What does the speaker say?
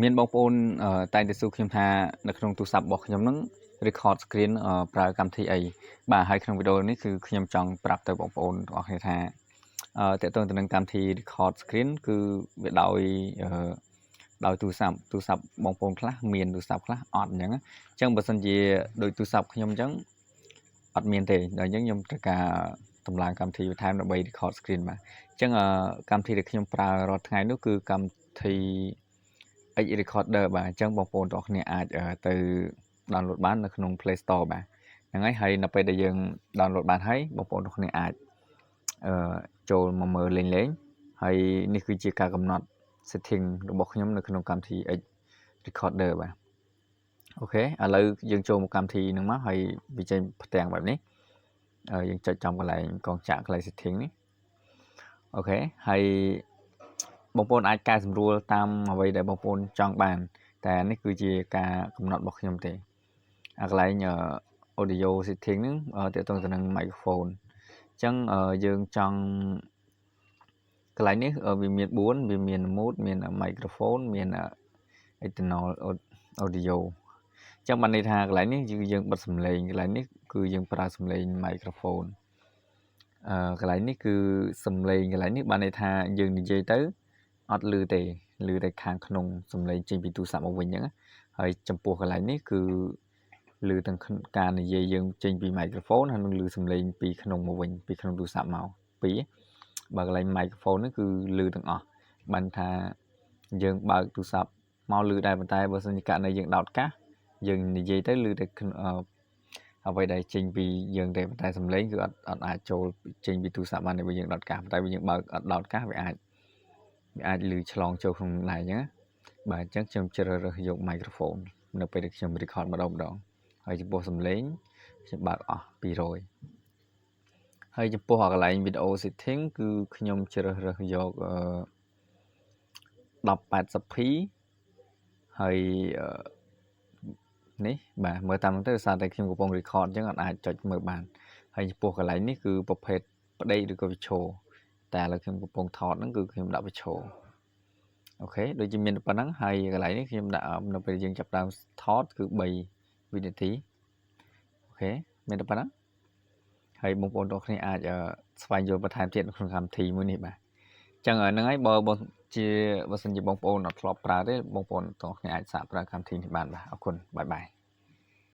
មានបងប្អូនតែងតែសួរខ្ញុំថានៅក្នុងទូរស័ព្ទរបស់ខ្ញុំហ្នឹង record screen ប្រើកម្មវិធីអីបាទហើយក្នុងវីដេអូនេះគឺខ្ញុំចង់ប្រាប់ទៅបងប្អូនទាំងអស់គ្នាថាទាក់ទងទៅនឹងកម្មវិធី record screen គឺវាដោយដោយទូរស័ព្ទទូរស័ព្ទបងប្អូនខ្លះមានទូរស័ព្ទខ្លះអត់អញ្ចឹងអញ្ចឹងបើសិនជាដូចទូរស័ព្ទខ្ញុំអញ្ចឹងអត់មានទេដល់អញ្ចឹងខ្ញុំត្រូវការតម្លើងកម្មវិធីបន្ថែមដើម្បី record screen បាទអញ្ចឹងកម្មវិធីដែលខ្ញុំប្រើរាល់ថ្ងៃនោះគឺកម្មវិធី X Recorder បាទអញ្ចឹងបងប្អូនទាំងអស់គ្នាអាចទៅ download បាននៅក្នុង Play Store បាទហ្នឹងហើយហើយនៅពេលដែលយើង download បានហើយបងប្អូនទាំងគ្នាអាចអឺចូលមកមើលលេងលេងហើយនេះគឺជាការកំណត់ setting របស់ខ្ញុំនៅក្នុងកម្មវិធី X Recorder បាទ OK ឥឡូវយើងចូលមកកម្មវិធីហ្នឹងមកហើយវាចេញផ្ទាំងបែបនេះយើងចុចចំកន្លែងកងចាក់កន្លែង setting នេះ OK ហើយបងប្អូនអាចកែសម្រួលតាមអ្វីដែលបងប្អូនចង់បាន តែនេះគឺជាការកំណត់របស់ខ្ញុំទេអាកន្លែង audio setting ហ្នឹងទាក់ទងទៅនឹង microphone អញ្ចឹងយើងចង់កន្លែងនេះវាមាន4វាមាន mode មាន microphone មាន external audio អញ្ចឹងបានន័យថាកន្លែងនេះគឺយើងបិទសំឡេងកន្លែងនេះគឺយើងប្រើសំឡេង microphone កន្លែងនេះគឺសំឡេងកន្លែងនេះបានន័យថាយើងនិយាយទៅអត់ឮទេឮតែខាងក្នុងសំឡេងចេញពីទូរស័ព្ទមកវិញអញ្ចឹងហើយចំពោះកន្លែងនេះគឺឮទាំងការនិយាយយើងចេញពី microphone ហើយនឹងឮសំឡេងពីក្នុងមកវិញពីក្នុងទូរស័ព្ទមកពីរបើកន្លែង microphone នេះគឺឮទាំងអស់បានថាយើងបើកទូរស័ព្ទមកឮដែរប៉ុន្តែបើសិនជាករណីយើងដោតកាសយើងនិយាយទៅឮតែអ្វីដែលចេញពីយើងទេប៉ុន្តែសំឡេងគឺអត់អត់អាចចូលចេញពីទូរស័ព្ទបានទេបើយើងដោតកាសប៉ុន្តែបើយើងបើកអត់ដោតកាសវាអាចឮឆ្លងចូលក្នុងដៃអញ្ចឹងណាបាទអញ្ចឹងខ្ញុំជ្រើសរើសយក microphone នៅពេលដែលខ្ញុំ record ម្ដងម្ដងហើយចំពោះសំឡេងខ្ញុំបើកអស់200ហើយចំពោះកន្លែង video setting គឺខ្ញុំជ្រើសរើសយក 1080p ហើយនេះបាទមើលតាមនោះទៅដោយសារតែខ្ញុំកំពុង record អញ្ចឹងអត់អាចចុចមើលបានហើយចំពោះកន្លែងនេះគឺប្រភេទផ្ដេកឬក៏វិឈរតែឥឡូវខ្ញុំកំពុងថតហ្នឹងគឺខ្ញុំដាក់វិឈរ OK ដូចជាមានប៉ុណ្ណឹងហើយកន្លែងនេះខ្ញុំដាក់នៅពេលយើងចាប់ដើមថតគឺ3វិនាទី OK មានតែប៉ុណ្ណឹងហើយបងប្អូនទាំងគ្នាអាចស្វែងយល់បន្ថែមទៀតនៅក្នុងកម្មវិធីមួយនេះបាទអញ្ចឹងហ្នឹងហើយបើបើជាបើសិនជាបងប្អូនអត់ធ្លាប់ប្រើទេបងប្អូនទាំងគ្នាអាចសាកប្រើកម្មវិធីនេះបានបាទអរគុណ bye bye.